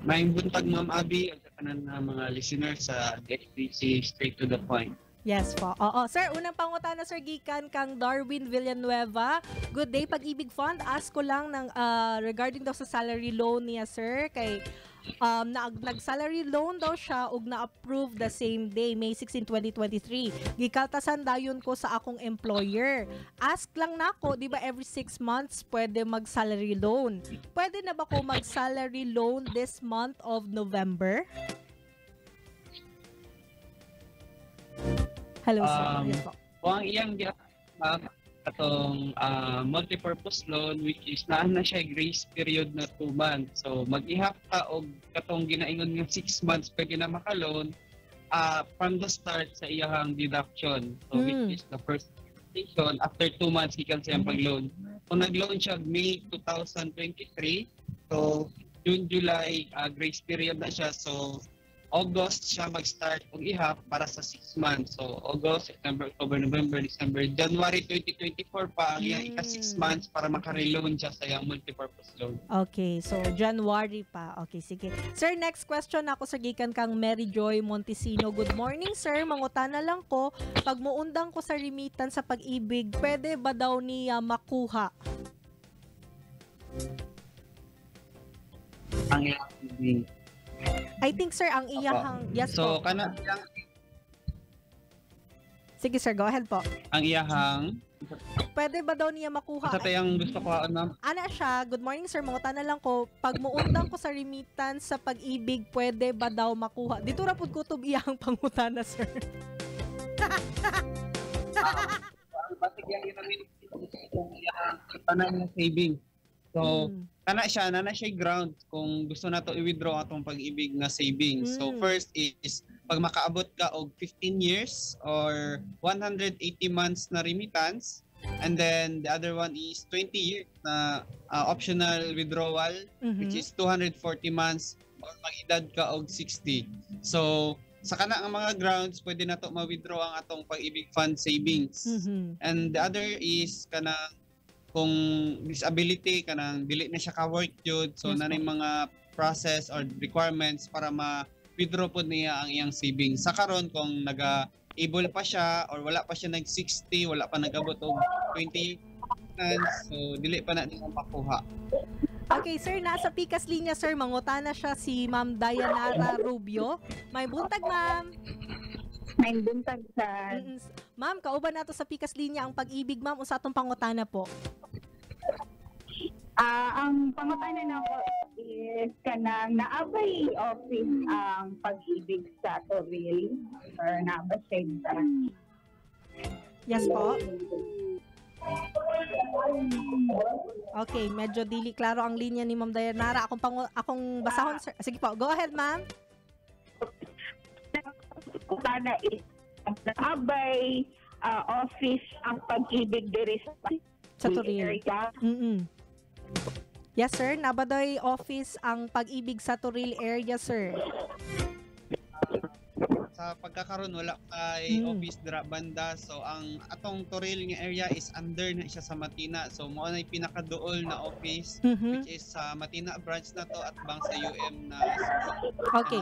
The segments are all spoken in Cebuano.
Maayong buntag, Ma'am Abby, at sa tanan na mga listeners sa DXDC Straight to the Point. Yes po. Oo. Sir, unang pangutana, sir, gikan kang Darwin Villanueva. Good day, Pag-ibig Fund. Ask ko lang ng regarding daw sa salary loan niya, sir, kay nag-salary loan daw siya ug na-approve the same day, May 16, 2023. Gikaltasan dayon ko sa akong employer. Ask lang nako, di ba every 6 months pwede mag-salary loan? Pwede na ba ko mag-salary loan this month of November? Hello, sir. Yes po. Kung ang iyang ma'am, atong multipurpose loan, which is naa na siya grace period na 2 months. So mag-ihap ka og katong ginaingon nga 6 months pwede na maka-loan from the start sa iyahang deduction. So which is the first station after 2 months gikan sa iyang pag-loan. Kung nag-loan siya May 2023, so June, July, grace period na siya. So August siya mag-start og ihap para sa 6 months. So August, September, October, November, December, January 2024 pa ang iyang ika 6 months para maka-reloan siya sa iyang multipurpose loan. Okay, so January pa. Okay, sige. Sir, next question ako sa gikan kang Mary Joy Montesino. Good morning, sir. Mangutana lang ko, pag muundang ko sa remittance sa Pag-ibig, pwede ba daw niya makuha? Ang iyang saving. I think, sir, ang iyahang yes So po. Kana iyang Sige, sir, go ahead po. Ang iyahang Pwede ba daw niya makuha? Sa tayang gusto ko, ma'am. Ana siya, good morning, sir, mangutana lang ko, pag muundang ko sa remittance sa Pag-ibig, pwede ba daw makuha? Dito ra pud kutob iyang pangutana, sir. Ang basig iyang iyang tanan nga saving. So kana siya, na siya ground kung gusto nato i-withdraw atong Pag-ibig nga savings. So first is pag makaabot ka og 15 years or 180 months na remittance, and then the other one is 20 years na optional withdrawal, which is 240 months or mag-edad ka og 60. So sa kana ang mga grounds, pwede nato ma-withdraw ang atong Pag-ibig Fund savings. And the other is kanang kung disability, kanang dili na siya ka-work jud, so na mga process or requirements para ma-withdraw pod niya ang iyang savings. Sa karon, kung naga able pa siya or wala pa siya nag 60, wala pa nagabot og 20 years, so dili pa na niya makuha. Okay, sir, nasa Pikas linya, sir, mangutana siya si Ma'am Dayanara Rubio. May buntag, ma'am. May buntag sa Ma'am, kauban nato sa Pikas linya ang Pag-ibig, ma'am, unsa atong pangutana po? Ang pangutana nako is kanang naabay office ang Pag-ibig sa Toril or naaba siya branch? Yes po. Okay, medyo dili klaro ang linya ni Ma'am Dayanara. Akong basahon, sir. Sige po, go ahead, ma'am. Pangutana is naabay office ang Pag-ibig diri sa Sa Toril. Area? Yes, sir. Nabadoy office ang Pag-ibig sa Toril area, sir? Sa pagkakaroon, wala kay office dira banda. So ang atong Toril nga area is under na siya sa Matina. So mao na pinakaduol na office, which is sa Matina branch na to at bang sa UM na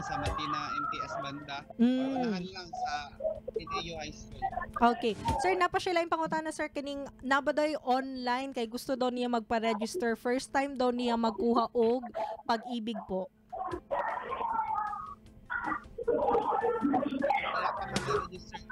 sa Matina MTS banda. Unahan lang sa NAU High School. Okay. Sir, napa siya lang pangutana, sir, kining nabadoy online kay gusto daw niya magpa-register. First time daw niya magkuha og Pag-ibig po. Wala pa ka register,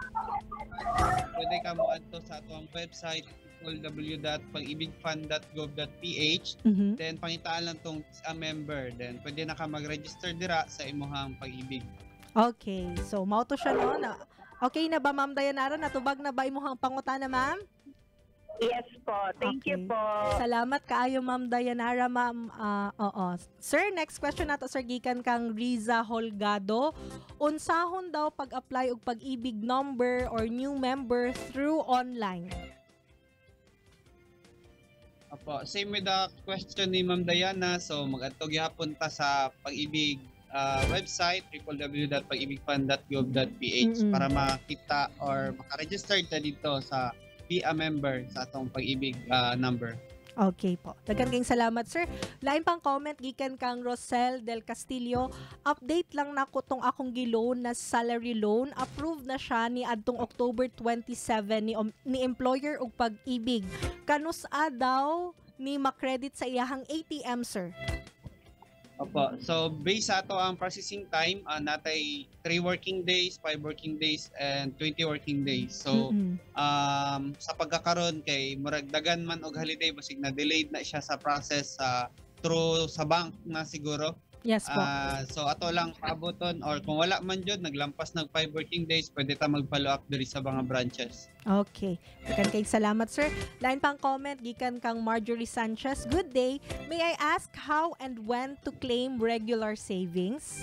pwede ka mo adto sa atong website www.pagibigfund.gov.ph. Then pangitaan lang tong a member, then pwede na ka mag-register dira sa imuhang Pag-ibig. Okay. So mao to siya, no? Na, okay na ba, Ma'am Dayanara? Natubag na ba imuhang pangutana, ma'am? Yes po. Thank you po. Salamat kaayo, Ma'am Dayanara, ma'am. Oo. Sir, next question nato, sir, gikan kang Riza Holgado. Unsahon daw pag-apply og Pag-ibig number or new member through online? Opo, same with the question ni Ma'am Diana. So mag-adto gihapon ta sa Pag-ibig website www.pagibigfund.gov.ph para makita or maka-register ta dito sa be a member sa atong Pag-ibig number. Okay po. Daghan kayong salamat, sir. Lain pang comment gikan kang Rosel del Castillo. Update lang nako tong akong gi-loan na salary loan. Approved na siya ni adtong October 27 ni employer og Pag-ibig. Kanus-a daw ni ma-credit sa iyahang ATM, sir? Opo. So based sa ato ang processing time, natay 3 working days, 5 working days and 20 working days. So sa pagkakaron kay murag dagan man og holiday, basig na delayed na siya sa process sa through sa bank na siguro. Yes po. So ato lang paaboton or kung wala man jud naglampas nag 5 working days, pwede ta mag-follow up diri sa mga branches. Okay. Daghan kayong salamat, sir. Lain pang comment gikan kang Marjorie Sanchez. Good day. May I ask how and when to claim regular savings?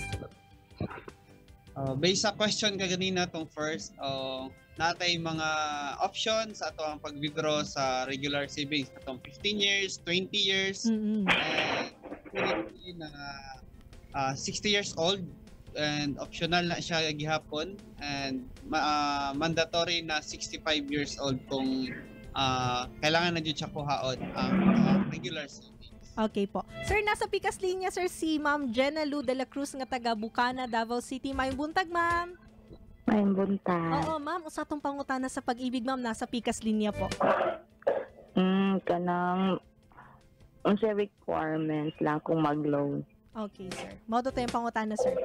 Based sa question kaganina tong first, natay mga options sa ato ang pag-withdraw sa regular savings atong 15 years, 20 years, and na 60 years old and optional na siya gihapon and mandatory na 65 years old kung kailangan na jud siya kuhaon ang regular savings. Okay po. Sir, nasa pikas linya, sir, si Ma'am Jenna Lou de la Cruz nga taga Bukana, Davao City. Maayong buntag, ma'am. Maayong buntag. Oo, ma'am. Usa tong pangutana sa Pag-ibig, ma'am. Nasa pikas linya po. Kanang unsa requirements lang kung mag-loan? Okay, sir. Mao to yung pangutana, sir.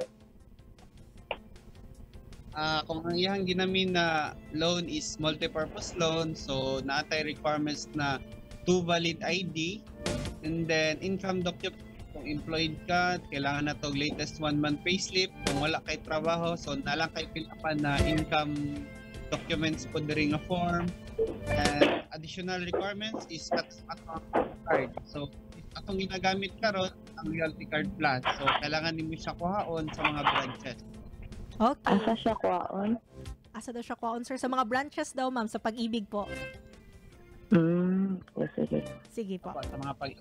Kung ang iyang ginamin na loan is multipurpose loan, so naatay requirements na two valid ID and then income document. Kung employed ka, kailangan na to latest 1 month payslip. Kung wala kay trabaho, so nalang kay fill upan na income documents po diri nga form. And additional requirements is atong card. So atong ginagamit karon ang Loyalty Card Plus. So kailangan nimo siya kuhaon sa mga branches. Okay. Asa siya kuhaon? Asa daw siya kuhaon, sir? Sa mga branches daw, ma'am, sa Pag-ibig po. Oh, sige. Sige po. Sa mga pag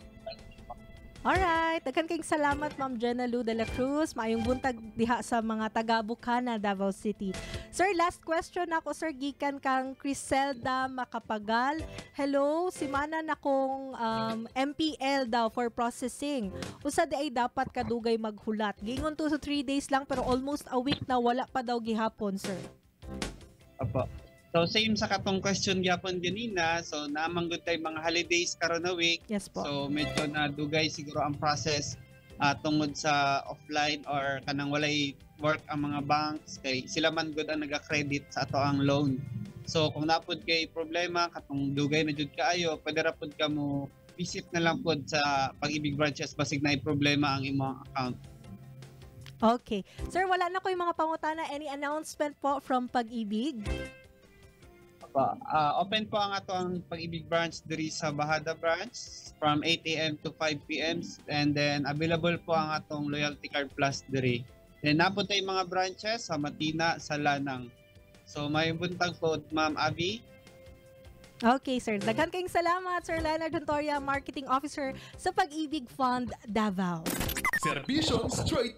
Alright. Daghan kayong salamat, Ma'am Jenna Lou de la Cruz. Maayong buntag diha sa mga taga Bukana, Davao City. Sir, last question ako, sir, gikan kang Criselda Makapagal. Hello, simana na kong MPL daw for processing. Usa di ay dapat kadugay maghulat? Gingon 2 to 3 days lang pero almost a week na wala pa daw gihapon, sir. Opo. So same sa katong question gyapon ganina, so naman gud tay mga holidays karon na week. Yes po. So medyo na dugay siguro ang process tungod sa offline or kanang walay work ang mga banks kay sila man gud ang naga-credit sa ato ang loan. So kung napod kay problema katong dugay na jud kaayo, pwede ra pud ka mo visit na lang pod sa Pag-ibig branches basig naay problema ang imong account. Okay. Sir, wala na ko yung mga pangutana. Any announcement po from Pag-ibig? Opo. Open po ang ato ang Pag-ibig branch diri sa Bajada branch from 8 a.m. to 5 p.m. and then available po ang atong Loyalty Card Plus diri. Then naa pod tay mga branches sa Matina, sa Lanang. So may buntag po, Ma'am Abby. Okay, sir. Daghan kayong salamat, Sir Leonard Hontoria, Marketing Officer sa Pag-ibig Fund Davao. Serbisyong straight.